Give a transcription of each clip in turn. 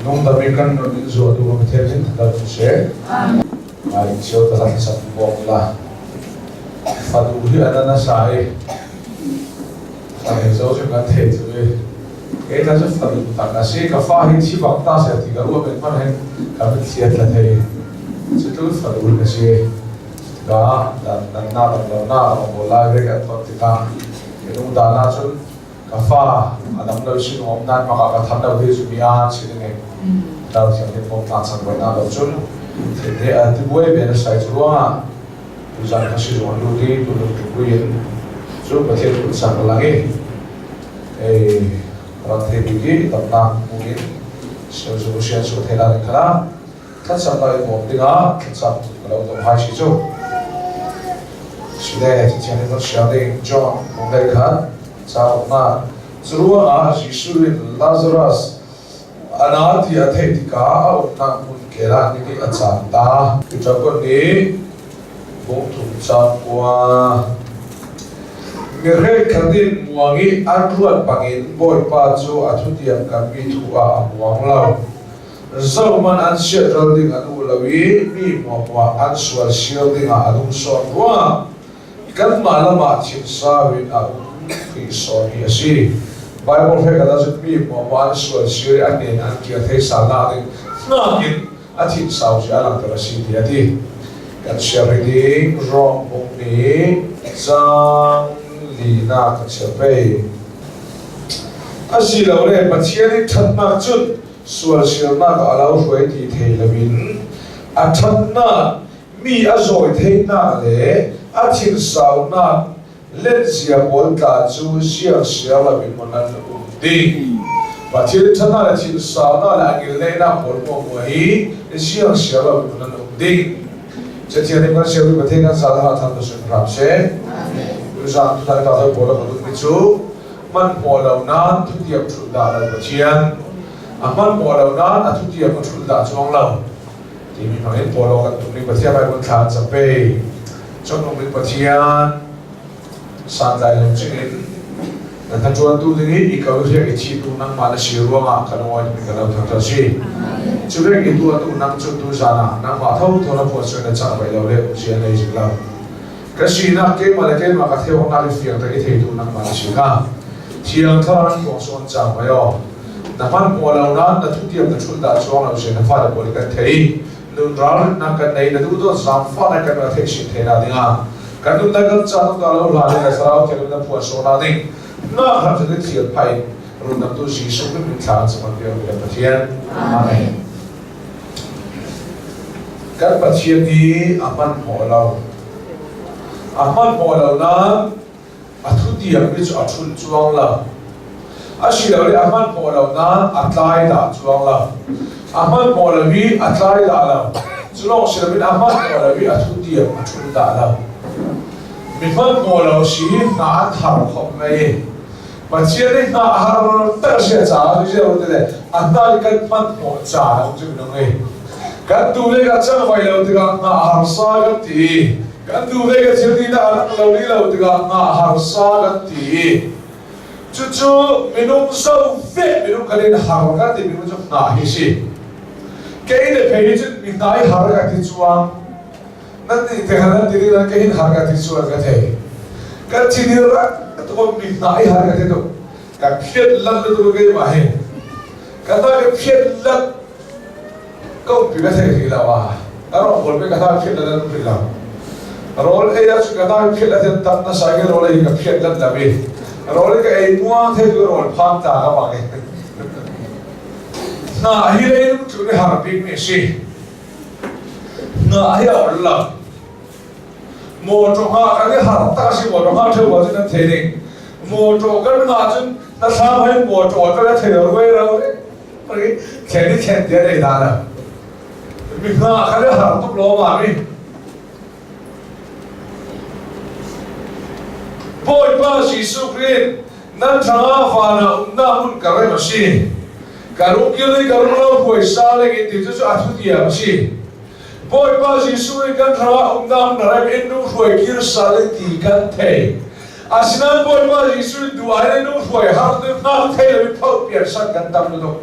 Nungdam in kan nun in zuah duh Pathian in thadal cu seh. Ai cio ta thlacam bawk la. Fanu hi an ana sa i fanu zo cu kan thei cu i kei ta cu fanu tak a si ka fa hi thi bak ta seh ti ka ruah men hmanh hin ka mitthli a tla thei. Cutu fanu ka si. Ka dan dan na dam lo na dam lo lai ve kan ton tikah minung dan ahcun ka fa a dam lo sin um nan maka ka tham lo hi cu mi a si ding dal thiam te pom ta chang bai na lo cun the a ti buai ve na sai chu ruangah tuzan ka si zong lu ti tu lu tu in cu pathian kut sak lang i ei rak the bi ki tamna mu in so zu sian su the la khala thlacam lai bawm dingah thlacam ka lo dom hai si cu sile Pathian in siang ding John kong lei khan cauk na curuangah Jesuh in Lazarus ana ti a theih tikah a umnak hmun kel ah ni a caan ta Peter kon nih bungthum cang kua mirek khatin muang i an ruat bangin Bawipa cu a thutiam kan mi thu ah a muang lo Zohhmanh an siatral ding an uh lo i mi hmuahhmuah an sual sial dingah an um sawn ruangah kanmah lam ah thinsau in a um rih sawn hi a si. Bible he kan ahcun mi hmuahhmuah an sual sial i a hnen an kir thei sal nak ding hnakin a thinsau cu a langhter a si ti a ti. Kan siar rih ding Rom buk nih caang linak kan siar pei. Asilole Pathian i ṭhatnak cun sualsialnak a lo hruai ti thei loin a ṭhatnak mi a zawi theihnak le a thinsaunak letzia pawl tla cu siangsiar loin maw nan um ding. Pathian ṭhatnak le thinsaunak le a ngilneihnak pawl muahmuah hi siangsiar loin maw nan um ding. Cathiang nih kan siami Pathian kan sa dang ah than sun hram seh. Tuzaan thai ta thai pawl a ka duhmi cu hmanhmawh lo nain thutiam ṭhulh dah lo Pathian a hmanhmawh lo nain a thutiam a ṭhulh dah cuang lo timi hmang in pawl kan tum ning Pathian Bible thla an cam ve cungnung bik Pathian santlai lo chingin na hnaṭuantu ding i i ko riak i thitu nangmah na si ruangah ka lungawi mi ka lo thangṭhat si cu vek i tuahtu nang cu tu zan ah nangmah tho tho na phuah sual na cang vai lo le umzia nei zik lo Ka sinak keimah le keimah ka theonak i fiang tak i theitu nangmah na si kha Thiang Thlarau in tuang sawn cang vai aw. Na hman hmuh lo nain na thutiam na ṭhulh dah chuang lo si na fale pawl kan thei. Nun ralrinnak kan nei na duh dawt zaangfahnak kan ra theih sin thei na dingah kan nunnak kan ca tuk lo hla le na thlarau thiang na phuan sawh na ding na hram cu thial phai rundamtu Jesuh Khrist min thla kan cam piak kan Pathian. Amen. Kan Pathian hi a hmanhmawh lo. A hmanhmawh lo nain a thutiammi cu a ṭhulh cuang lo. Asilole a hmanhmawh lo nain a tlai dah cuang lo. A hmanhmawh lo i a tlai dah lo. Cu lawng si loin a hmanhmawh lo i a thutiam a ṭhulh dah lo. Mi hmanhmawh lo si hi hna an har khop mei. Pathian nih hna a har tak a si caah ziah ti le a hna i kan hman hnawh ca cu minung ei kan tu le ka cang vai lo tikah hna harsa kan ti kan tu le ka thil ti na alang lo li lo tikah hna harsa kan ti cucu minung zo ve minung kan in har kan ti minung cu hna hi si kei le phei hi cun mi hna i har ka ti chuang nan nih te han ti nan ka hin har ka ti chuan ka thei kan thi ni rak to mi hna i har ka ti to ka phiat lat le tu ke ma he ka ta ka phiat lat ko pi ka thei ri la wa ka ro bol pe ka ta phiat lat ri la rol ei a ka ta phiat lat tam na sa ke rol ei ka phiat lat la bi rol ka ei mua the tu rol phang ta ka ma ke na hi le tu ni har bik ni si Nga hi a ol lo. Mawṭaw hngah kan i har tak a si mawṭaw hngah ṭheu ah cun nan thei ding. Mawṭaw kan hngah cun na thlam hai mawṭaw ka la thei lo ruai ro thlen i thlen tiah nei dah lo. Mi hngah kan i har tuk lo ma mi. Bawipa Jesuh Khrih nan thangah van ah umnak hmun ka rem a si. Ka rungkil i ka rung lo puaisa leng in ti cu a thutiam a si. Bawipa Jesuh nih kan hrangah umnak na rem in nu hruai kir sal in ti kan thei. Asinain Bawipa Jesuh in duh ai le nu hruai har tu hngak thei lo in phoh pian san kan tam lutuk.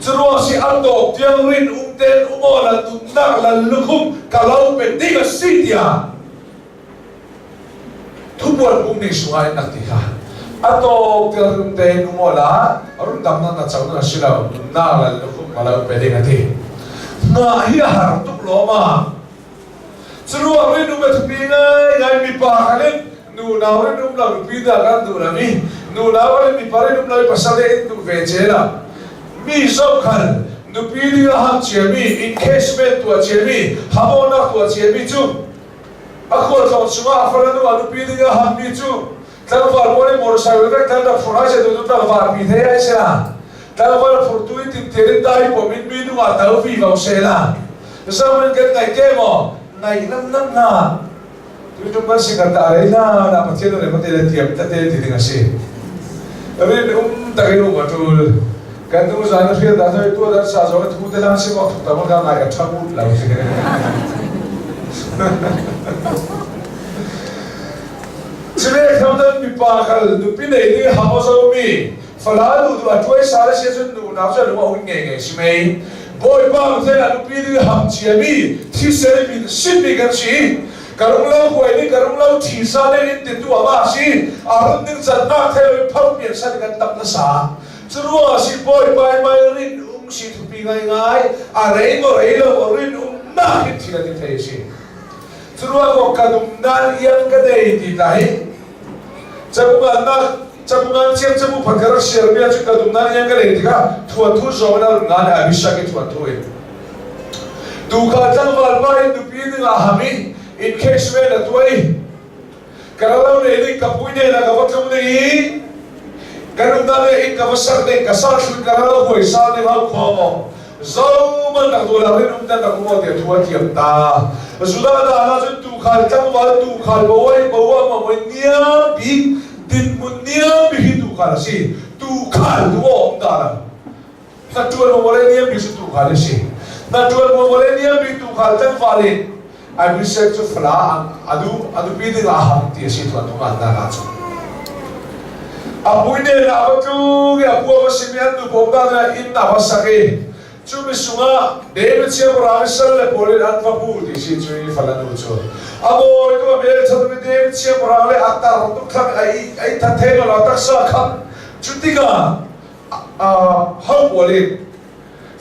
Curuang si an dawk tiang rin um ten umaw la nunnak lan lukhum ka lo pe ding a si tiah thubuan pum ning sungah in nak ti kha a tawk tiang rum tein umaw la rundam na na co na si lo nunnak lan lukhum ka lo pe ding a ti. Hna hi a har tuk lawma. Curuang rin um a thupi ngaingai mipa khan in nunau rin um lo nupi dah kan duh lo i nunau kan in mipa rin um lo i pasal in duh ve ce la mi zohkhal nupi ding a ham ciami engagement tuah ciami hamonak tuah ciami cu a khualtlawng chungah a faranu a nupi ding a hammi cu tlangval pawl i motorcycle vek than rak phur ai se tu tlangval pi thei ai se la tlangval phurtu i timtir in dai pom in mi nung ah tal vi ko se la zo in kan ngai ke maw ngai nam nam na tu tum kan si kan ta rei na na pathian le pate le tiam tate ti ding a si rin um takin um atul kan tu zan a hrial da thoi tu dan sa zo thu te lang si mo thuk ta mo ka ngai ka thamut lo si Sile khamdan mipa kal nupi nei ding hamo zomi fala lu du a tuai sa le sia cun nu nau cu lung a hun ngei ngei si mei Bawipa muthen a nupi ding ham ciami thisen min sinmi kan si karung lo huai ni karung lo thi sa le in ti tu ama si arun ding can nak thelo phau pian san kan tam na sa cu si Bawipa mai rin um si thupi ngai ngai a rei mo rei lo rin um nak hin thil ti thei si Curuang ka dum nan iang ka nei ti ta hi. Cabu nak cabu ngan chiam cabu phat ka rak share mi cu ka dum nan iang ka nei tikah thuan thu zong na run ngan Abishag i thuan thu in. Tu kha tlangval pa in nupi ding ah ham i in case ve na tuai. Ka lo nei ding ka pui ne na ka va tlung ding i kan um na le in ka va sak ding ka sa thlun ka lo huai sa ding hau kho mo zohmanh rak tuah lo in um dan rak um tiah thu a thiam ta Judah da na cun tuukhal tlangval tuukhal bawai bawa ma moi niam bik dinhmun niam bik hi tuukhal a si tuukhal tu um da la na tuan mo mole niam bik cu tuukhal a si na tuan mo mole niam bik tuukhal tlangval in Abishag cu fala adu adupi ding ah ham ti a si tuan tungan na ka cu a pui ne na va tlung i a pua va simi an nu pom da na inn a va sak i cu mi sungah David siangpahrang i sal le pawl in an va hmu ti si cu i fala nu cu a bawi tu a bel chan mi David siangpahrang le a tar tuk thlang ai ai thathe no la taksa kham cu tikah ho pawl in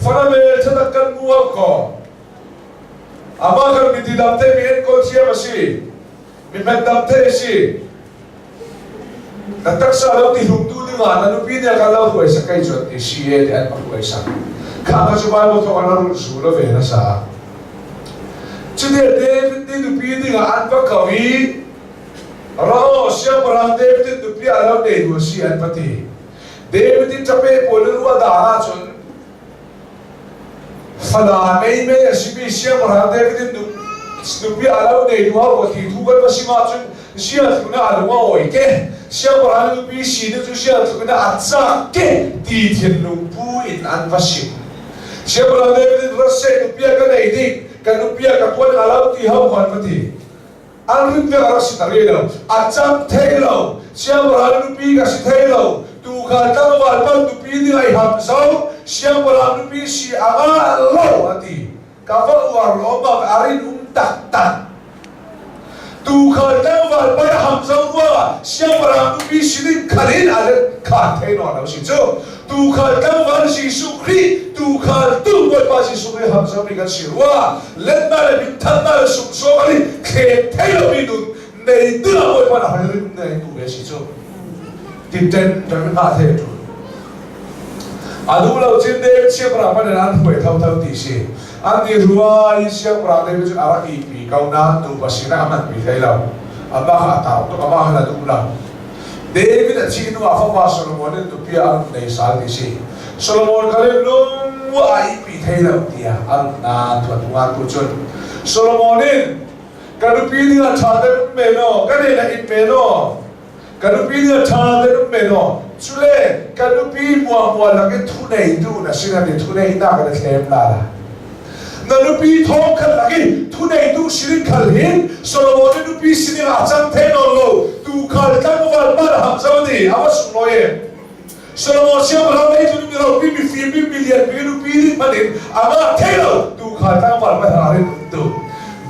fala bel thatak kan mu ko Amah kan miti dam te mi enkawl thiam a si. Mi hmet dam te a si. Na taksa lo ti hlumtu ding ah na nupi nih a kan lo hruai sak kei cu ti si e ti an ka hruai sak. Kha ka cu Bible thawk an run su lo ve na sa. Cuti David nih nupi ding ah an va ko i Rao siangpahrang David nih nupi a lo nei du a si an va ti. David in ṭape pawl in ruah dah ahcun Fala meimei a simi siangpahrang David in nupi a lo nei hnu ah ti thu kan va sim ahcun sia thlun ah a lung a awi ke siangpahrang nupi si cu sia thlun ah a cak ke ti thinlung pu in an va sim. Siangpahrang David in rat seh nupi a ka nei ding ka nupi a ka tuan a lo ti ho kan va ti. An rin vek a rak si ta rih lo. A cam thei lo. Siangpahrang nupi ka si thei lo. Tuukhal tlangval pan nupi nih ai ham zo. Siangpahrang nupi si a ngah lo a ti. Ka va uar lo bak a rin um taktak. Tuukhal tlangval pan a ham zo ruangah siangpahrang nupi si ding khan in a let khan thei nawn lo si cu. Tuukhal tlangval Jesuh Khrih, tuukhal tu Bawipa Jesuh Khrih ham zomi kan si rua. Letna le minthanna le sumsawng ali thleng thei lomi nun nei ding ah Bawipa na hal rin nei tu ve si cu. Titen ram hna the tu. Adu lo chin David siangpahrang man an hruai tho tho ti si. An ti rua i siangpahrang David cu a rak i pi ko nain tu pa sinah a hman pi thei lo. Amah kha a tau tuk, amah kha a duh lo. David a thih hnu ah fapa Solomon in nupi ah an nei sal ti si. Solomon kha le lung a ihpi thei lo tiah an na thuat nga tu cun Solomon in ka nupi ding ah ṭha te um men aw ka nen ah in men aw ka nupi ding ah ṭha te um men aw cule ka nupi muahmuah lakin thu neitu na sin an i thu nei na kan i thlem la la Na nupi thawng khan lak i thuneitu sining khal hin Solomon i nupi sining ah cang the nawn lo tuukhal tlangval par ham zo ti a va sunglawi em. Solomon siangpahrang lei cu mi ropi mi fim mi milian mi nupi ding hmanh in a ngah thei lo tuukhal tlangval pahra rin tu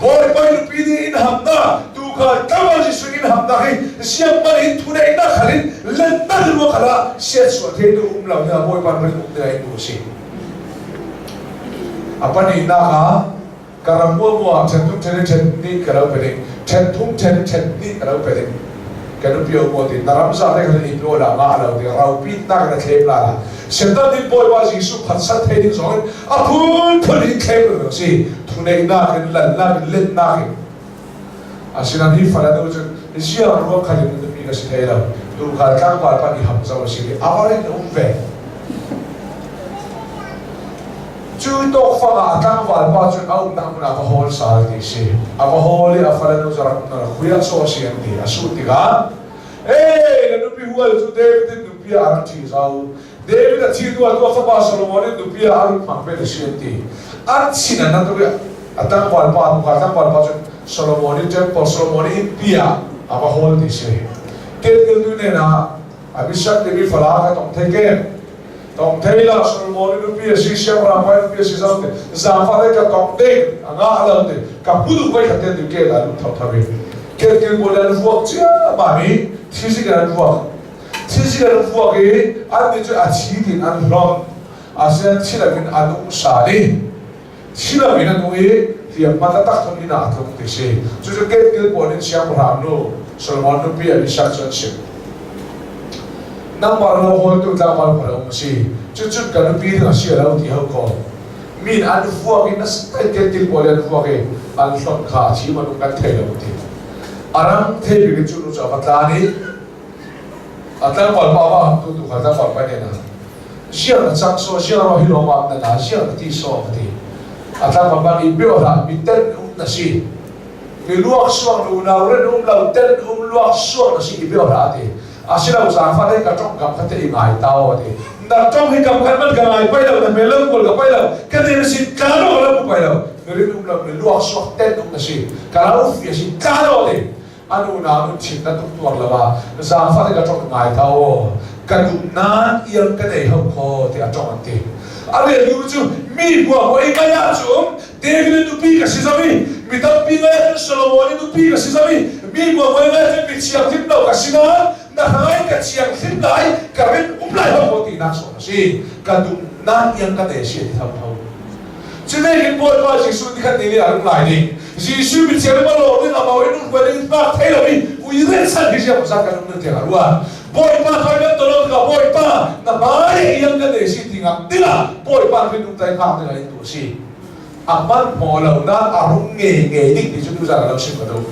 Bawipa nupi ding in hamna tuukhal tlangval Jesuh in hamna hi siangman in thuneihnak khal in lentan ruwa khal ah siatsuah thei tu um lo ding Bawipa rin um ding in tu a si. A pahnihnak ah ka ram muamua ṭhen thum ṭhen i ṭhen hnih ka lo pe ding ṭhen thum ṭhen i ṭhen hnih ka lo pe ding ka nupi o maw ti na ram za te khan i pio la nga lo ti ropi tak na thlem la la Satan nih Bawipa Jesuh phatsat thei ding zong in a phunphun in thlem lo si thuneihnak in lannak in lennak in asinain hi fal anu cun ziang ruang khat in nupi ka si thei lo tuukhal tlangval pan i ham zo a si i avarin um ve Cu tawkfang ah a tlangval pa cun a umnak hmun ah va hawl sal ti si. A va hawl i a fale nu cu rak na khui ah saw si an ti. A suh tikah, Hey, na nupi hual cu David in nupi ah a rak ṭhi zau. David a thi hnu ah tu a fapa Solomon in nupi ah a run hmang ve si an ti. An chin an tuk i a tlangval pa nu kha tlangval pa cun Solomon i temple Solomon i innpi ah a va hawl ti si. Kel tu nen ah Abishag timi fala ka tong thei ke. Tong thei la Solomon i nupi a si siangpahrang pa nupi a si zong te zaangfah te ka tong ding a ngah lo te ka pudu voi khat te tu ke la lu tho tho i kel kil pawl an vuak cia ma mi thizik an vuak thizik an vuak i an ni cu a thi tin an hlom asian thilakin an um sa ni thilakin an um i hliamhma taktak thon in ah tlung ti si cucu kel kil pawl in siangpahrang nu Solomon nupi Abishag cu an chim Nangmah rawl hawltu tlangval phar a um a si. Cucun ka nupi ding a si lo ti ho kaw. Min an vuak i na stai til pawl an vuak i an hlonh kha a thi manung kan thei lo ti. A rang thei bik in cu nu cu a va tlan i a tlangval pa va hamtu tu kha tlangval pa nih ziang na cang so ziang ro hi lo ma na na ziang na ti so ka ti. A tlangval pa nih bio hlah mi ten um na si. Mi luak suang nu nau ren um lo ten um luak suang na si i bio hlah ti. Asilo zaangfah te ka tongkam kha te i ngai tau a ti. Na tong hi kam khat man ka ngai pai lo, na hmel lo kul ka pai lo, ka nin si tla lo ka lo pai lo. Mi rin um lo mi luak suak ten um na si. Ka lo fi a si tla lo ti. Anu na nun thin na tuk tuar lo a zaangfah te ka tong ngai tau. Ka dum nan iang ka nei ho kho ti a tong an ti. A le lu cu mi bua ko i ngai ah cu David nupi ka si zami mi tampi ngai ahcun Solomon i nupi ka si zami mi muamuai ngai ahcun mi thianghlim lo ka si nain na hmai ka thianghlim lai ka rin um lai ho tinak sawm a si ka dum nan iang ka te si ti tho tho cune hin Bawipa Jesuh ni khat ni a rung lai ding Jesuh mi thiang ma lo ding a mau in un in bak thei lo i ui ren san hi siang zat kan um nun tiang a ruat Bawipa thoi kan tolo ka Bawipa na hmai iang ka te si tingah tingah Bawipa rin um tai hngak ding in tu si a hmanhmawh lo nain a rung nge nge ding ti cu tuzan a lo chim ka duh.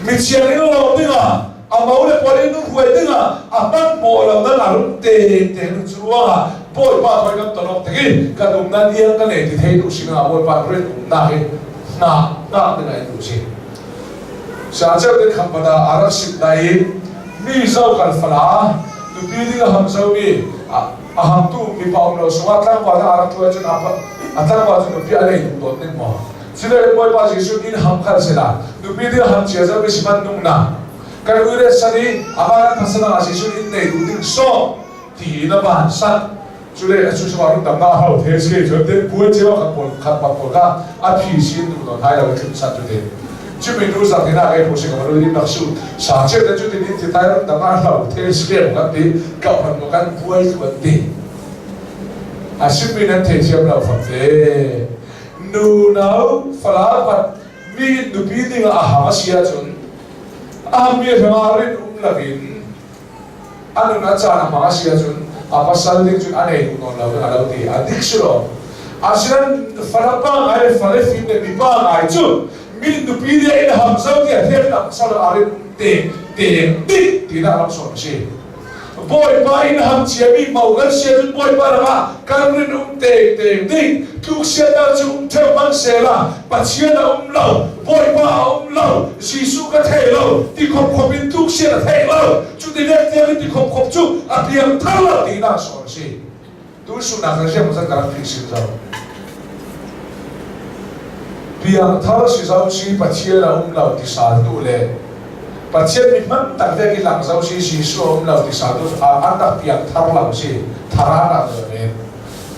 Mithiang in lawm dingah a mo le pawl in hruai dingah a hmanhmawh lo nain a rung te te nu cu ruangah Bawipa thoi kan ton awk tik kan um nan iang kan ei ti thei duh sinah Bawipa rin umnak hi hna hna dingah in duh si. Sa ceu te kham pada a rak sim dai mi zo kan fala nupi ding a ham zo mi a hamtu mipa um lo sungah tlangval a rak ṭuan cun a tlangval cu nupi a nei duh tawn ning maw sile Bawipa Jesuh inn ham khal sila nupi ding ham chia zo mi sihmanh nung na kan ui san i amah kan pasal ah Jesuh inn nei duh ding sawh ti in a van san cule a cu sungah run tam na hau the se cun te puai cio khat pawl khat pak pawl kha a phi sin duh nawn hai lo thim san cu te cumi nu zak ina kai phu sing ma lu nak su sa che te chu tin in ti tai ram dang a hlau the skem kan ti ka phan mo kan puai thuan ti a simi nan the thiam lo fam te nu nau fala pat mi nupi ding a hang a sia chun a mi hranga rin um lawin a nun a caan a hmang a si ahcun a pasal ding cun a nei duh nawn lo a lo ti a dik si lo asinain farapa ngai le fale fim le mipa ngai cu mi nupi le in ham zo tiah thiam a pasal a rin te te dik ti na ram sawm a si Bawipa in ham ciami mo kan sia cun Bawipa ramah kan rin um te te ding tluk siater cu um theu hmanh sela Pathian a um lo Bawipa a um lo Jesuh ka thei lo ti khop khop in tluk sian a thei lo cu ti lek tiang in ti khop khop cu a piang thar lo ti na sawn a si tu sunak na riam zan ka rak thing sim zo piang thar si zo si Pathian a um lo ti sal tu le. Pathian mi hman tak vek i lang zo si Jesuh a um lo ti sa tu an rak piang thar lo si thar ah rak lo men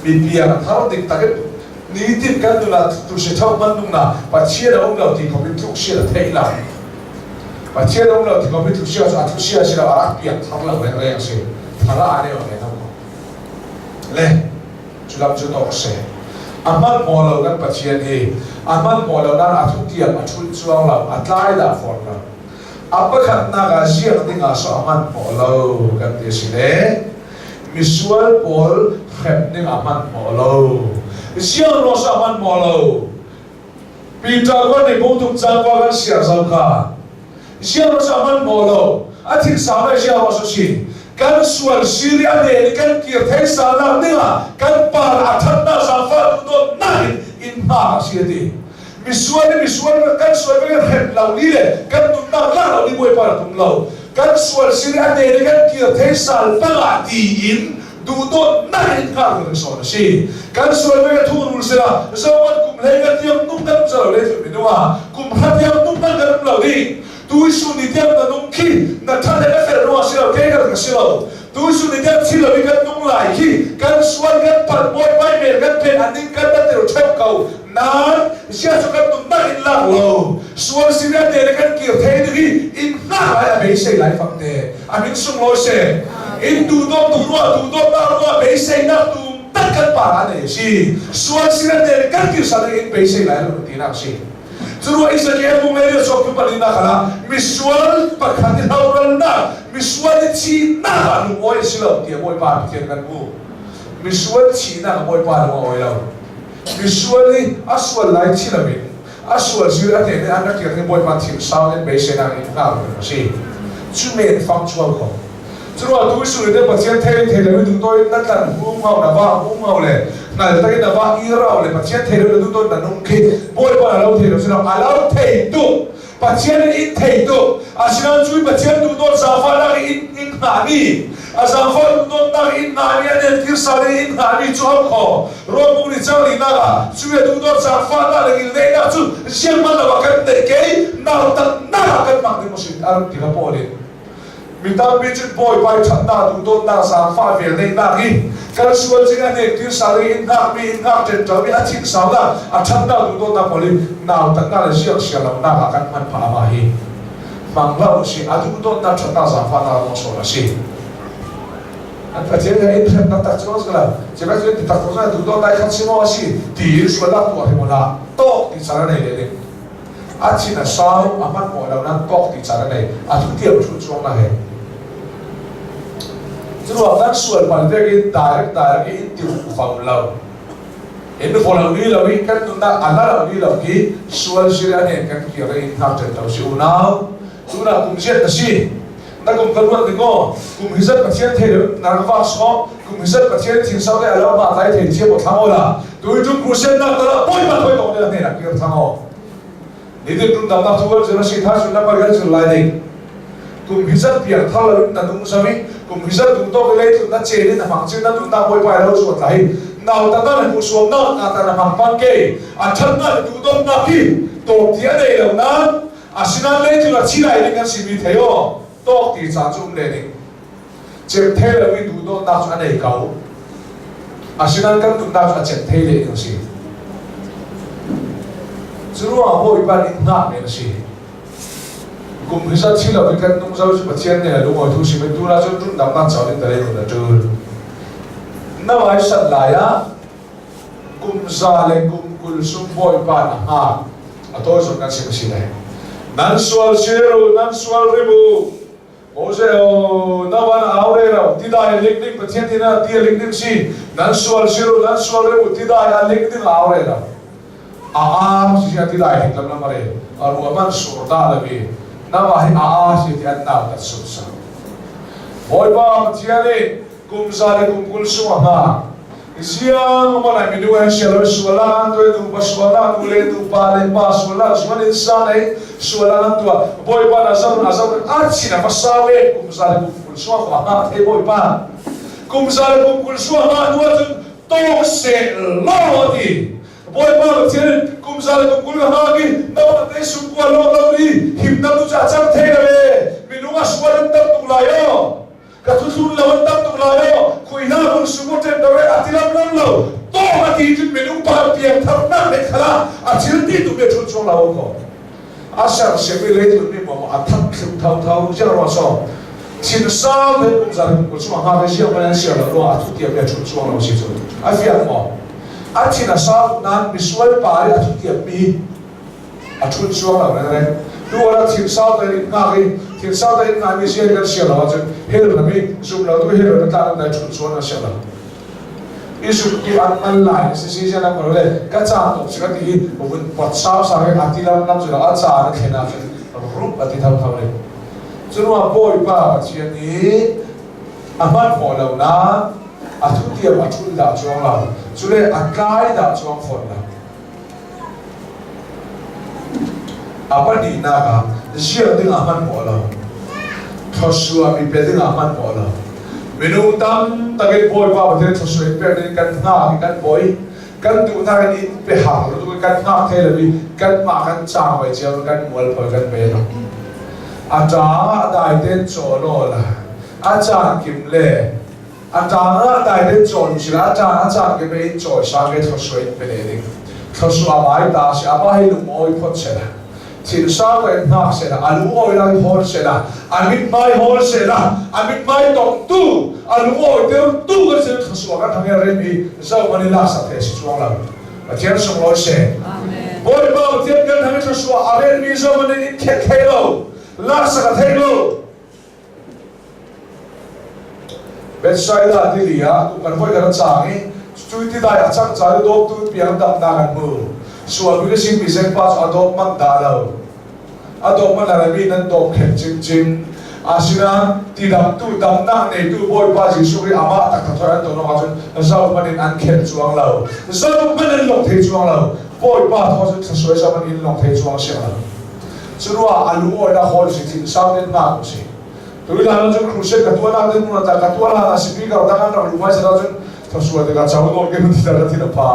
mi piang thar dik tak in nitin kan nun ah tu si tho man nung na Pathian a um lo ti khom in tluk sia thei la Pathian a um lo ti khom in tluk sia a thu sia si lo a rak piang thar lo reng reng si thar ah ane ne no le cu lam cu tawk se a hman maw lo kan Pathian hi a hman maw lo nan a thu tiang a thul chuang lo a tlai dah fawn lo a pakhatnak ah ziak ding ah so a hman maw lo kan ti si le misual pawl hrem ding a hman maw lo ziang ro so a hman maw lo Peter ko nih bungtuk cang kwa kan siar zau kha ziang ro sa hman maw lo a thil sa mai ziang ro su si kan sual siri a ne kan kir thei sa lak ding ah kan par a that na zafa tu dawt na in in hma si ti misual ni misual kan sual kan hrem lo ni le kan nun nak la lo ni bawi par tum lo kan sual siri a ne kan kir thei sal panga ti in duhdawtnak in kar kan sawn a si kan sual ve thu rul sila zowan kum hlei ka tiang nung kan zalo le tu minung ah kum hra tiang nung kan kan um lo di tu su ni tiang na nung khi na than le na fel ruang si lo ke kan ka si lo tu su ni tiang thi lo kan nung lai khi kan sual kan pat bawi pai mel kan pen aning kan na tel thep ko nan sia chu kan nun nak in lak lo sual siria te le kan kir thei ding in hna lai a beisei lai fak te a min sung lawi se in tu dawt tu rua tu dawt na rua beisei nak tu tak kan pa na nei si sual siria te le kan kir sa in beisei lai lo ti nak si Curuah Israel bung le so tu pali na khala misual pakhat i haural na misual i chi na ka lung oi si lo tia bawipa pathian kan mu misual chi na ka bawipa lung oi lo Misual i a sual lai thi loin a sual zir a hnen i an rak kir hi Bawipa thim sau in beiseinak in hngal a si. Cu men fang chual kho. Curuah tu sul te Pathian thei thei lo in duh na tlan hum ngau na va hum ngau le ngal takin na va i rau le Pathian thei lo na duh na nung khi Bawipa na lo thei lo sino a lo thei tuk Pathian in thei tuk asinain cui Pathian duhdawt zaangfahnak in in hngahmi a zaangfah duhdawtnak in hngahmi a nen thirsa in hngahmi cu hau kho Rawlbuk ni cang linak ah cui a duhdawt zaangfahnak le ngilneihnak cu ziangman lo ah kan neih kei nautatnak ah kan hmang ding maw si a rak ti ka pawl in Mi tampi cu Bawipa i ṭhatnak duhdawtnak zaangfah velngeihnak hi kan sual cing a hnek tir in hngakmi in hngak ṭenṭomi a thinsaunak a ṭhatnak duhdawtnak pawl hi nautatnak le siangsia lonak ah kan hman phah amah hi hmang hlah usih a duhdawtnak ṭhatnak zaangfahnak lawng sawn a si. An Pathian he in hrem taktak cu si lo. Cibak cu ti tak cu duhdawtnak khat si maw a si ti in sualnak tuah hi maw hlah tawk ti caan a nei le ding. A thin a sau a hman maw lo nan tawk ti caan a nei a thu tiam thu chuang na he curuang kan sual pal vek in direct direct in ti fam lo in fo lo ni lo i kan nunnak a la lo ni lo ki sual sir a nen kan kir in hngak ṭen lo si unau tuna kum ziat na si na kum kan ruat ding aw kum hi zat Pathian thei lo na rak vak so kum hi zat Pathian thin sau le alo ma tai thei thiam o thlang o la tu tum crusade nak tala poi ma thoi tong le ne na kir thang o Nitin tum damnak thu kan zir a si tha sun na par kan zir lai ding kum hi zat piang thar lo in na nung sami kum hi zat tung to lei tun na chen in na hmang chin na nun na boi pai lo chuat lai nau ta na mu suam na na ta na hmang pan ke a than na du dom na khi to ti a nei lo na asinan lei tu na chi lai ding kan si mi thei o tok ti cha chu um le ding chem thei lo i du dom na chu a nei kau asinan kan nun na chu a chem thei le ding si cu ruangah Bawipa nih hngah men a si. Kum hi zat si lo in kan nung zo cu Pathian nih a lungawi thu si tu la cun rundam nak cawn in dalei nun a ṭul. Na vai san lai ah kum za le kum 20 sum Bawipa na hngak. A tawi zawn kan chim si lai. Nan sual siru, nan sual ribu. Moses o na van au re ro ti dai lik ding Pathian ti na ti lik ding si nan sual siru nan sual re ti dai a lik ding au re ro a a si ti dai hik lam lam re a ru man sur da la bi na wa hi a a si ti an nau tat sut sa Bawipa Pathian nih kum za le kum 20 sung a hngak Ziang mana mi nu he sialo suala an tuai nu pa suala nu le nu pa le pa suala sual in sa nei suala an tua bawipa na zam na zam a chin a pasawe kum za le kum 20 sua ko ha thei bawipa kum za le kum 20 sua ha nu cun tawk se lo ti Bawipa Pathian kum za le kum 20 ka hngak i na te sung kua lo lo i him na nu cha chang thei la ve. Ka thuthlun lo an tam tuk lai o khui hna hung sumo ṭem do re a ti lam lam lo to a ti cun minung pa piang thar nak le khala a thil ti tu me thun chuang lo ko a ser semi le tu mi mo a that thlum thau thau sia ro so thin sau te kum zar kum chung ha ve sia ma sia lo a thu tiam le thun chuang lo si chu a fiak mo a thin a sau nan misual pa a thu tiam mi a ṭhut chuang lo reng tu ala thil sau te in ngak i thil sau te in ngai mi sian kan sia lo ahcun hell ram i zum lo tu hell ram tla dai ṭhut chuan na sia lo i zum tu an man lai si si sian an le ka ca tuk si ka ti i vun pot sau sau i a ti lam lam cu a ca na thlen ah rup a ti tho tho le cunua bawipa Pathian i a hman hmawh lo na a thu tiam a ṭhul dah chuang lo cule a tlai dah chuang fawn lo A pahnihnak ah ziar dingah hman khawh lo. Thluachuah mi pe dingah hman khawh lo. Minung tam takin Bawipa Pathian thluachuah in pek ding kan hngak i kan bawi kan duhnak in in pe hak lo tuk kan hngak thai lo i kanmah kan caang vai cio kan mualpho kan pe lo. A ṭang ah dai ten caw law la a caan kim le A ṭang ah dai den cawn sila a ṭang a cang ke in cawi sang ke thluachuah in pe le ding. Thluachuah mai ta si ama hi lungawi phot sela. Thil sang in hngak sela, a lungawi lai hawl sela, a mithmai hawl sela, a mithmai tong tu, a lungawi ter tu kan sin thluachuah kan thang rem i zo man i lak sak the si chuang lo. Pathian sunglawi se. Bawipa Pathian kan thang i thluachuah a rel mi zo man in khet thei lo, lak sak a thei lo. Bethsaida tili ah kan voi kan cang i cu ti dai a cang ca i dawptu piang damnak an hmu. Sual mi sin mi zeng pa cu a dawp manh dah lo. A dawp manh la mi nan dawp khen cingcing. Asinain ti damtu damnak neitu Bawipa Jesuh Khrih amah taktak thoi an ton awk ahcun zohhmanh in an khen cuang lo. Zohhmanh in lung thei cuang lo. Bawipa thaw cun thlusuai zohhmanh in lung thei cuang siang lo. Curuah a lungawi a hawl si thin sau in hna si. Tuilan cu crusade ka tuah nak ding mun ta ka tuah la speaker dang an rak lu mai sa cun thasual te ka chau nawn ke ti ta thin a pha.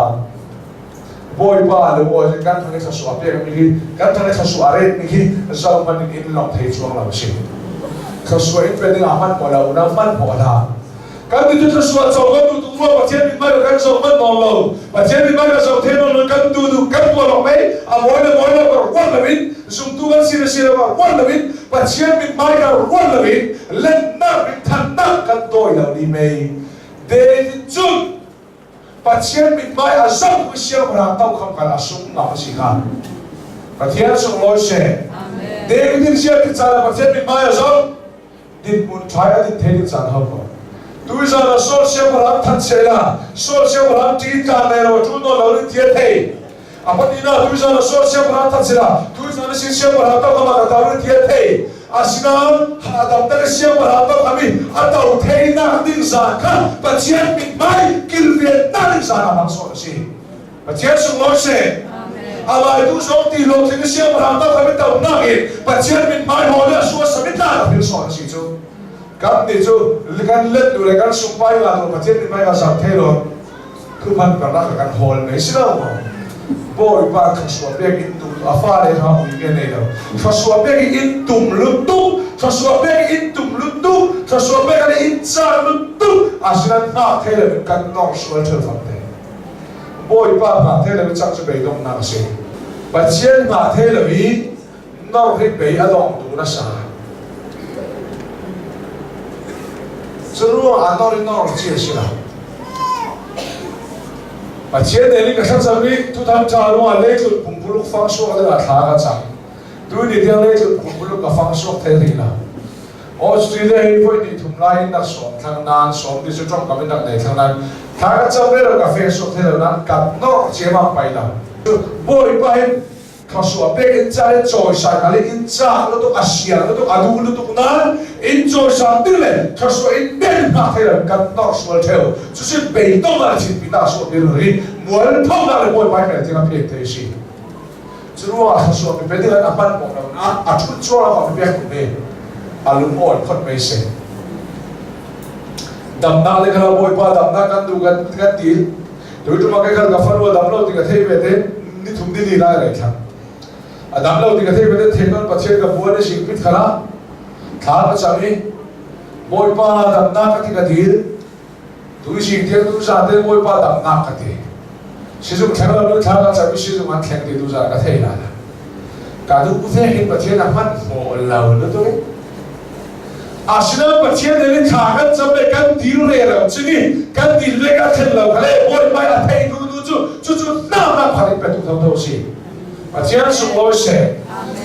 Bawipa le bawi kan thang thasual pek mi hi kan thang thasual ret mi hi zau man in in long thei chuang lo si. Thasual in pe ding a man mo lo na man mo la. Kan ti cu thluachuah co kan duh tuk rua Pathian mithmai kan zoh manh nawn lo. Pathian mithmai kan zoh the nawn lo kan duh duh kan tuah lawng mei a mawi le mawi lo ka ruat loin zumtu kan si le si lo ka ruat loin Pathian mithmai ka ruat loin lennak minthannak kan dawi lo ni mei David cun Pathian mithmai a zoh i siangpahrang tokham kal a sung ngam a si kha. Pathian sunglawi seh. David in siang ti caan ah Pathian mithmai a zoh. Dinhmun ṭhai a din thei ding caan hau ko. Tuizan ah Saul siangpahrang thanh sehla, Saul siangpahrang ṭi tlan le lo ṭul nawn lo in thia thei. A pahnihnak tuizan ah Saul siangpahrang thanh sehla, tuizan a sin siangpahrang to kama ka tau in thia thei. Asinain hahdam tak i siangpahrang to kam i a to theinak ding zan kha Pathian mithmai kilvennak ding zan ah hmang sawh a si. Pathian sunglawi seh. Amah tu zong ti lo thing siangpahrang tak kami to nak in Pathian mithmai haw le a samit la ka phil sawn a si cu. Kan nih cu kan let tu le kan sungpai la tu Pathian mithmai ka sam thei lo thuman karlak kan hawl mai si lo maw. Bawipa thluachuah pek in tum a fale kha ui ke nei lo. Thluachuah pek in tum lutuk, thluachuah pek in tum lutuk, thluachuah pek in caan lutuk, asinan hngak thei lo in kan nor sual thil fam te. Bawipa hngah thei lo i cang cu beidonghnak a si. Pathian hngah thei lo i nor hi bei a dongtu na sa. Cu ruang ah nor i nor ci a si lo. Pathian nih ka thlacam i tutan ṭha ruangah leitlun pumpuluk fang suak ding ah thla ka cam. Tu ni tiang leitlun pumpuluk ka fang suak thei rih lo. Australia hi voi hnih thum lai in nak sawm thlang nain sawm ti cu tongkam in nak nei thlang nain thla ka cam ve lo ka fe suak thei lo nain kan nor ciammam pai lo. Bawipa hin thluachuah pek in ca le cawisan ale in caak lutuk a siang lutuk a duh lutuk nain in cawisan ding le thluachuah in den hna thei lo kan nor sual theo cucu beidong ah chin pi ta suah pi ri mualpho nak le bawipa mel thing a phen thei si. Cu ruangah thluachuah mi pe ding a hman khawh lo nain a ṭhut cuahmah mi pek mi a lungawi phot mei si. Damnak le khala Bawipa damnak kan duh kan kan ti. Tu ṭum ah kai khal ka fanu a dam lo ti ka thei ve te ni thum ni li lai rei thlang. A dam lo ti ka thei ve te thei non Pathian ka buan i sing pit khala thla ka cam i. Bawipa damnak ka ti ka dil. Tuizing tiang tu za te Bawipa damnak ka ti. Sizung thleng lo nu thla ka cam i sizung an thleng ti tu za ka thei la. Ka duh ve hin Pathian a hman hmaw lo lu tu. Asinain Pathian nih thla kan cam le kan dil re lo cini kan dil le kan thlen lo kha le Bawipa a thei tu tu cu cucu namnak phan in petu tho tho si. Pathian sunglawi seh.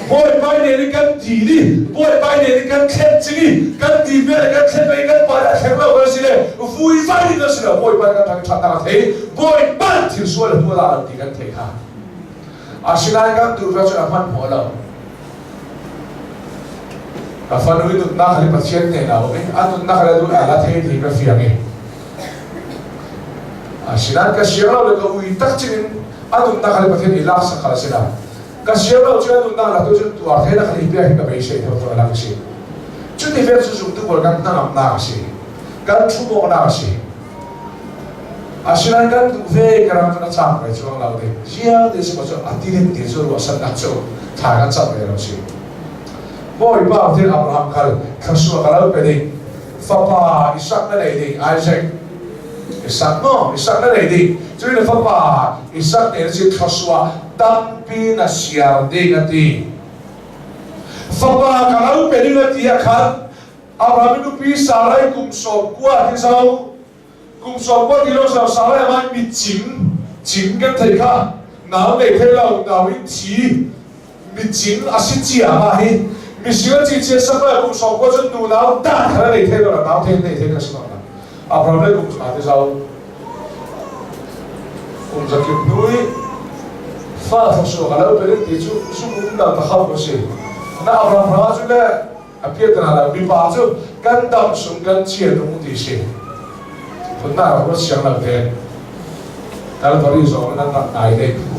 Bawipa nih kan dil i Bawipa nih kan thlen cini kan dil ve le kan thlen ve kan pa a thleng lo kan si le vui vai in si lo Bawipa kan thang thatnak a thei Bawipa thil sual a tuah lo ti kan thei kha. Asinain kan tu cu a hman hmaw lo. Ka fanu i nunnak hi Pathian hnenah a um i a nunnak le duh a thei ti ka fiang i asinain ka siang lo le ka ui tak cing in a nunnak le Pathian i lak sak kha a si lo. Ka siang lo cu a nunnak la tu cun tuar the na kha i pek hi ka beisei tho tho lak a si. Cuti vel cu zumtu pawl kan hnangamnak a si. Kan thumawknak a si. Asinain kan duh ve ka ram cu na cang ve chuang lo ding. Ziang ti si maw cu a tilim ti cu ruahsannak cu thla kan cam ve lo si. Bawipa thil Abraham khal thluachuah ka lo pe ding. Fapa Isak na nei ding Isaac. Isak no Isak na nei ding. Cui na fapa Isak ne si thluachuah tampi na siar ding a ti. Fapa ka lo pe ding a ti ah khan Abraham nupi Sarai kum 90 ti zo kum 90 ti lo zo Sarai mai mi cing cing kan thei kha nau nei thei lo nau in thi mi cing a si chia ma hi mi sing chi chia sakla kum 90 cun nu nau dan kha nei thei lo nau thei nei thei ka si lo Abraham le kum ti zo kum zakip nui fa thok ka lo pe ti chu su um lo ta khau ko si na Abraham ra chu le A piatana lo mipa cu kan dam sung kan chia tung ti si. Phunnak ruat siang lo te. Kalvari zong nan rak nai dei phu.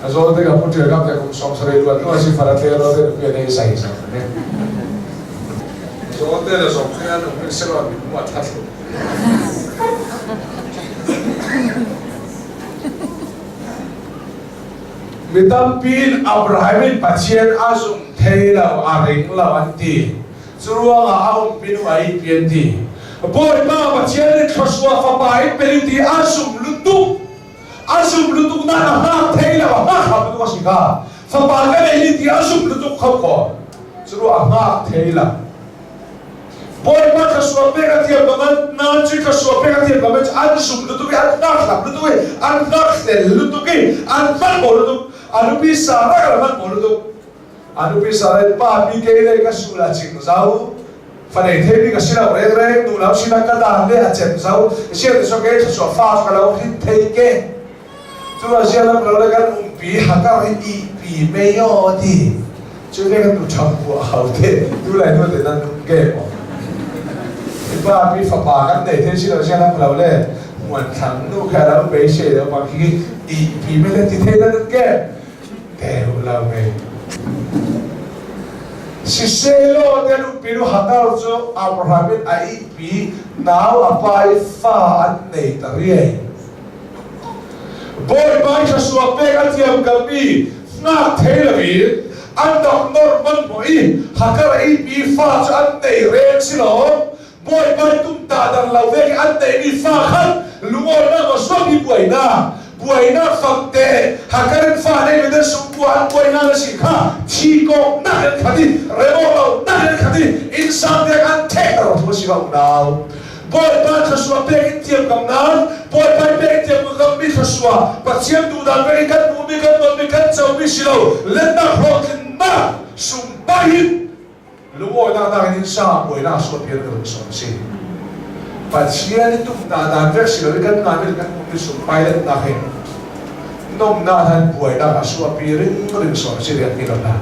A zawl te ka pu ṭial kam te kum song sarei luat nu asi fara tle lo te nupi nei sai sang ne. Zawl te le zong khin an um selo mi mu a that lo. Mi tampi in Abraham in Pathian a zum thei lo, a ring lo an ti. Cu ruangah a umpi nu a ihpi an ti. Bawipa Pathian nih thluachuah fapa in pe ti a zum lutuk. A zum lutuk na a hngak thei lo, a hngak hram lutuk a si kha. Fapa ka nei ti a zum lutuk kho ko. Cu ruah a hngak thei lo. Bawipa thluachuah pek a thiam bangin nan cu thluachuah pek a thiam bangin an zum lutuk i an hngak lutuk i an hngak hlel lutuk i an hman maw lutuk a nupi Sarah kan hman maw lutuk a nupi Sarah pa pi ke le ka sul a cing zau fanei thei mi ka si lo reng reng nu lau sinah ka dan le a cem zau sian te so ke thluachuah fa ka lo hin thei ke cu a zia lam lo le kan umpi hakar hi i pi me yo ti cu ve kan tu tham bu a hau te tu lai nu te nan um ke mo pa pi fapa kan nei the si lo zia lam lo le muan thang nu kha lo pe se lo bang hi i pi me le ti the nan ke te lo me siselo te nu pi nu hakar cu Abraham in a i pi nau a pa i fa an nei ta riai Bawipa thluachuah pek a thiam kalmi ngak thei loin an dok nor man maw i hakar eipi fa cu an nei reng si lo Bawipa tum ta dang lo ve an neimi fa khan lungawinak maw suapi buainak buainak fakte hakar in fa nei mi sungkua an buainak na si kha thi kok nak in khat i remo lo nak in khat i innsang te an thek ro thu si ko nau Bawipa thluachuah pek in thiam kam nan Bawipa pek in thiam kam mi thluachuah Pathian duhdan pek in kan hmuhmi kan tonmi kan comi si lo lennak hlawhtlinnak sungpai in lungawinak nak in sa buainak suat pian kan som si Pathian i tumna dan vek si lo kan nami kan hmuhmi sungpai lennak he nomnak han buainak a suapi ring ring som si rian mi lo na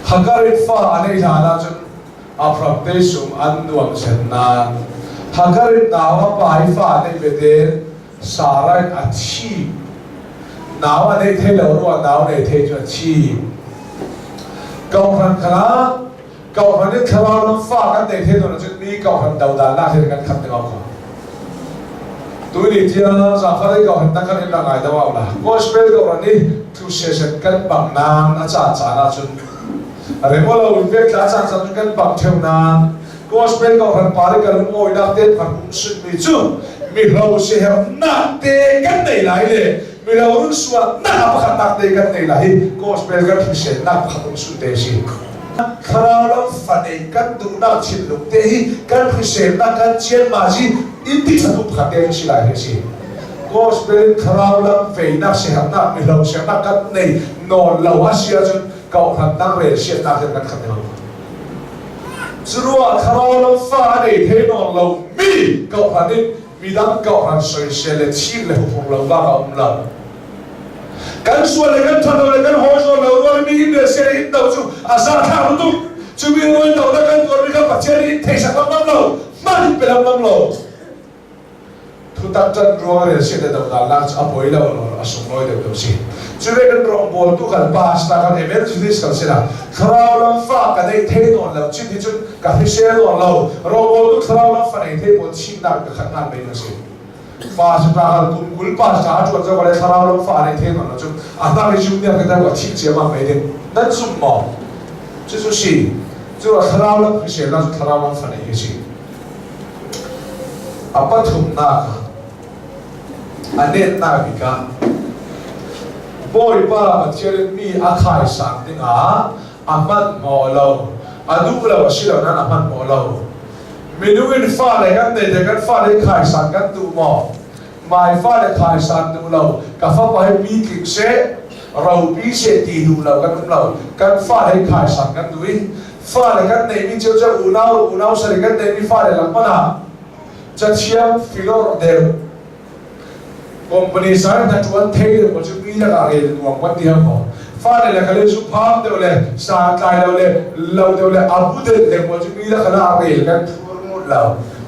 Hagarit fa anei hlan ahcun Abraham te sung an nuam sen nain Hagar in nau a pa i fa a neih vete Sarah in a thi. Nau a nei thei lo ruah nau nei thei cu a thi. Kohhran kha kohhran in thlarau lam fa kan nei thei tawn ahcun mi kohhran dodal nak hin kan khat ding ko. Tuni tiang zangfah dei kohhran tak kan in la ngai do au la. Gospel kohhran i thu se set kan bang nang a caan caan ahcun. Remolo in vek tla cang cang kan bang theu na gospel ko ran pari kan lungawinak te kan um mi cu mihlo sihernak te kan nei lai le milo run suatnak pakhat nak te kan nei lai hi gospel kan hriselnak pakhat um sun te si. Thlarau lam fanei kan duhnak thinlung te hi kan hriselnak kan chian ma si in ti thatu pakhat te si lai hi si. Gospel in thlarau lam feinak sihernak mihlo sihernak kan nei nawl lo a si ahcun kauhrannak rel siannak hin kan khat lo. Curuah thlarau lam fa a nei thei nawn lo mi kauhran in midang kauhran soisel le chim le huphung lo bak a um lo. Kan sual le kan ṭhat lo le kan hawi zawn lo ruang mi in le sian in do cu a za thla lutuk. Cu mi rual do na kan tuar mi kha Pathian nih thei sak lam lo, hman in pe lam lam lo. Thutak ṭan ruang rel si le dohdalnak cu a poi lo a sunglawi deuh deuh si. Cu ve kan rawngbawltu kan pastor kan evangelist kan sinah thlarau lam fa ka neih thei nawn lo chin hi cun ka hrisel nawn lo rawngbawltu thlarau lam fa nei thei pawl chimnak ka khat ngan mei na si. Pastor kan kum 20 pastor a ṭuan zo le thlarau lam fa nei thei nawn lo cun a hnar i junior ka deuh a thih ciammam mei ding. Nan zum maw? Cucu si. Cu thlarau lam hrisel na cu thlarau lam fa nei hi si. A pathumnak ah a netnak bik ah Bawipa Pathian in mi a khaisan dingah a hmanhmawh lo, a duh lo a si lo nain a hmanhmawh lo. Minung in fale kan nei te kan fale khaisan kan duh maw? Mai fale khaisan duh lo, ka fapa hi mi tling seh, ropi seh ti duh lo kan um lo. Kan fale khaisan kan duh i Fale kan neihmi cio cu unau unau sal kan neihmi fale lak hmanh ah cathiam filor deuh company sang hna ṭuan thei deuh cu mi lakah rel nuam kan ti hang maw fale le khale zu pham deuh le sa tlai lo le lo deuh le abu deuh le maw cu mi lakah la rel kan thur ngut lo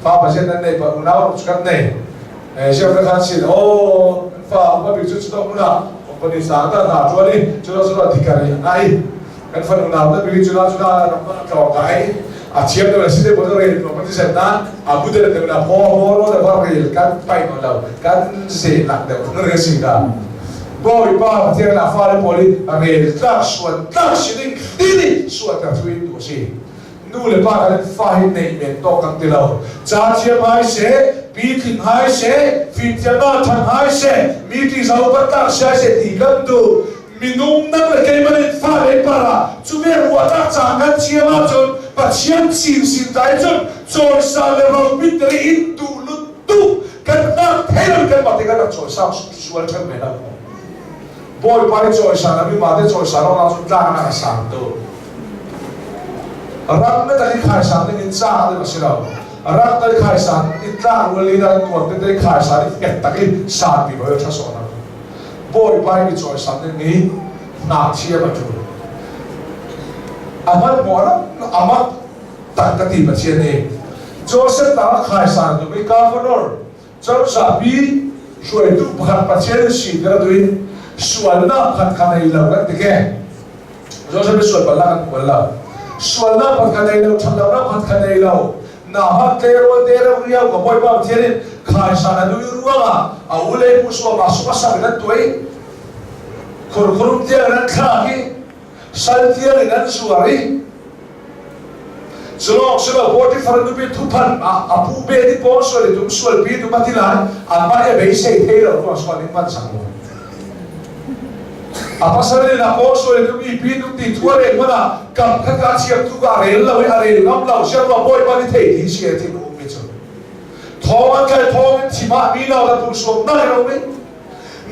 fa pasien nan nei pa unau ruk cu kan nei siang ka khan sin o fa upa bik cu chu tok muna company sang ta hna ṭuan i cu lo cu lo dikar i ngai Kan fanu nau na bili cuna cuna rak tlawng kai a thiam deuh si te bo rel ko kan sen na a bu de de na ho ho ro de ba rel kan pai no lo kan se lak deuh kan re si ka Bawipa Pathian la fa le pawl i rel tlak suan tlak si ding dini suan ka thuin tu si nu le pa kan fa hi nei men to kan ti lo cha thiam hai se pi tling hai se fim thiam ma than hai se mi ti zau pat tak se se ti kan tu Minung nang le keimah nih fale para cu ve ruahnak ca kan thiam ahcun Pathian sinsin dai cun cawisa le ropit le in tu lut tu kan nak thei lo kan mah te kan rak cawisa sual ṭhan ve lo. Bawipa i cawisa na mi ma te cawisa lo na cun tlang na sang tu. Ram na tak i khaisang ding in ca ding a si lo. Rak tai khaisang i tlang rual i dan kuat te te khaisang i ek tak i san pi ro ṭha sawh na. Bawipa i cawisan ding hi hna thiam a ṭul. A hmanhmawh amak tak ka ti Pathian nih. Joseph tang khaisan tu mi governor cozah pi hruaitu pakhat Pathian si tira tuin sualnak pakhat kha nei lo kan ti ke. Joseph sual bal kan kual lo. Sualnak pakhat kha nei lo, ṭhatlonak pakhat kha nei lo. Na hat te ro te ro riau ka Bawipa Pathian in khaisan a nui ruangah a u le pu suam a suk a sak in an tuai khurkhurum tiang in an thlak i sal tiang in an zuar i culawng silo Potifar nupi thuphan a pu be ti pawl sual i tum sual pi tum a ti lai anmah i beisei thei lo ruang sual in man sang lo A pasal in a paw sual in mi pi tuk ti thu a rel hmanh ah kam kha ka chiam tu ka rel lo i a rel ngam lo siangma bawipa nih thei ti si ti um mi cu thawng an tlai thawng in thim ah mi nau ta tu suam nai ro mi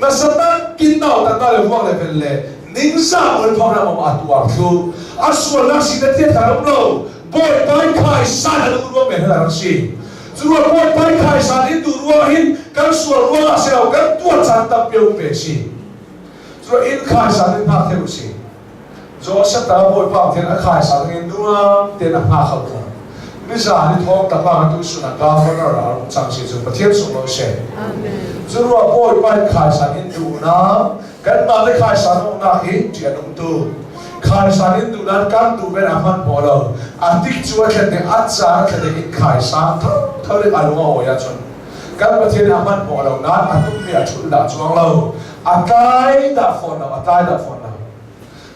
na satan kin nau ta na le huang le vel le ningza ul thong na mom a tu ar thlu a sual nak si na tia thar um lo bawipa khai san a lu ruang men rak si cu bawipa khai san in tu ruang hin kan sual ruang ah si lo kan tuar caan tampi um ve si Cu inn khaisan in hngak theu si. Joseph ta Bawipa then a khaisan in nuam ten a hngak kho ko. Nizan i thawng takpa ka tu sun a governor a rung cang si cu Pathian sunglawi si. Cu ruah Bawipa in khaisan in duh na kanmah le khaisan umnak hi ṭih a nung tu. Khaisan in duh nan kan duh men a hman maw lo. A tik cu a thlen ding a caan a thlen ding in khaisan tho tho ding a lung a awi ahcun kan Pathian a hman maw lo nain a tummi a ṭhulh dah cuang lo. A tlai dah fawn lo, a tlai dah fawn lo.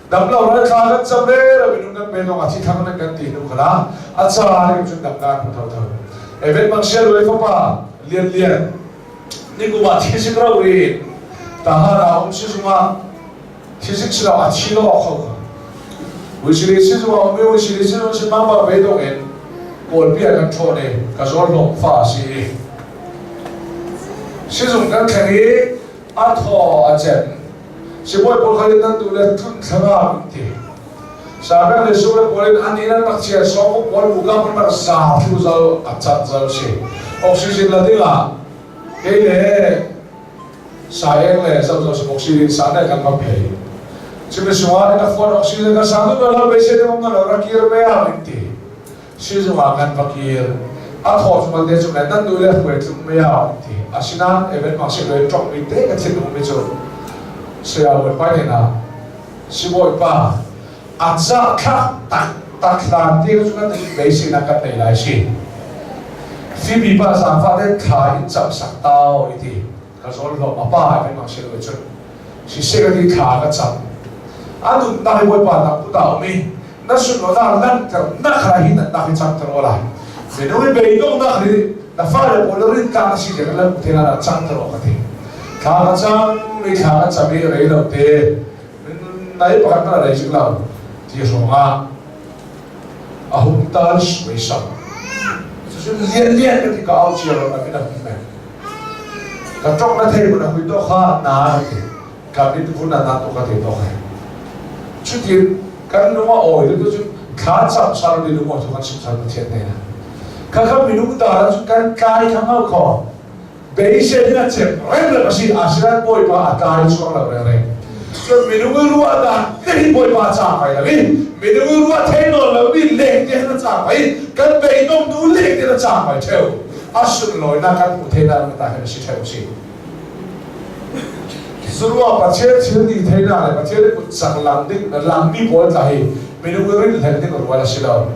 Damlo ral thla kan cam le lo minung kan pe dong a thi thang nan kan ti hnu khala a ca ning cun dam dan hu tho tho. Even mang sia luai fapa lian lian ni kuma thi sik ro ri ta ha na um si zunga thi sik silo a thi lo kho kha. Wisiri si zunga um mi wisiri si zung si mang ba be dong in kawl pia kan tho ne ka zol long fa si. Sizung kan thleng i a thaw a cem. Sibawi pawl kha nan tu le tlun thlangam in ti. Sabeng le sule pawl in an inn an rak chia sawm pawl bu kam an rak za thlu zal a cat zal si. Oxygen la ding ah kei le saeng le zozo si oxygen sa ne kan va phei. Chimi sungah in a phone oxygen ka sang tu lo be se ding na lo rakir me ah in ti. Sizung ah kan va kir. A thaw cu malte cu nan nu le hruai tlung mei ah ti. Asinain even mang si le ṭok mi te ka thin um mi cu saya bawipa nih na sibawipa a ca thlak tak tak hlan te cu kan beiseinak kan nei lai si. Phoebe pa zaangfah te thla in cam sak tau i ti. Ka zawl hlawm a pa even mang si le cun siseh ka ti thla ka cam. A nunnak hi bawipa nak kut ah um i na sunlaw langhter na kha hi na nak hi cangter awla minung i beidonghnak hi na fale pawl rin tlang na si le kan te na cangter awk ka ti thla ka cam mi thla ka cam i rei lo te nai pakhat na rei zik lo ti hrawng ah a hung tal suai sam cucun lian lian ka ti ka au cia lo na min a hung me ka ṭok na thei mun a hui to kha na ti ka mit vun na to ka te to kha cutin kan lung a awi tu cu thla cam sal ni lung awi tu kan sim sal Pathian ne na kha kha minung ta la cu kan tlai kha ngau kho beisei na cem rem le asi asiran bawipa a tlai chuang lo re re cun minung i ruah dan te hi bawipa ca kai lo i minung i ruah thei nawn lo mi leng te na ca kai kan beidong tu leng te na ca kai theu a sunlawi na kan hmu thei na ta kan si theu si Curuang Pathian thil ti theihnak le Pathian i kutcak lang ding langmi pawl tla hi minung i rinhlelh ding rual a si lo.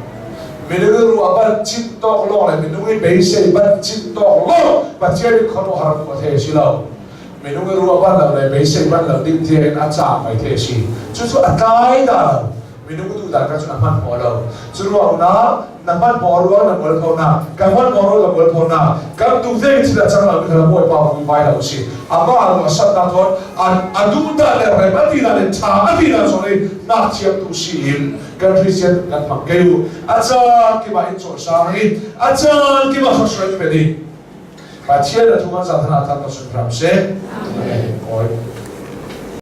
Minung i ruah bal cin tawk lawng le minung i beisei bal cin tawk lawng Pathian i khuaruahhar tuah thei a si lo. Minung i ruah bal lo le beisei bal lo ding tiang in a caang mai thei a si. Cucu a tlai dah lo. Minung duh dan ka cun a hman maw lo. Cu ruang na na hman maw ruang na mual pho na ka hman maw ruang ka mual pho na kan duh ve thil a cang lo mi kha bawipa vui vai lo si ama lu a sat na thon a duh da le rem a ti na le tha a ti na zong i nak thiam tu si in kan Christian kan hmang ke u a caan kima in chawi sang i a caan kima hrohroin pe ding Pathian a thu kan za thana tan to sun ram se. Amen.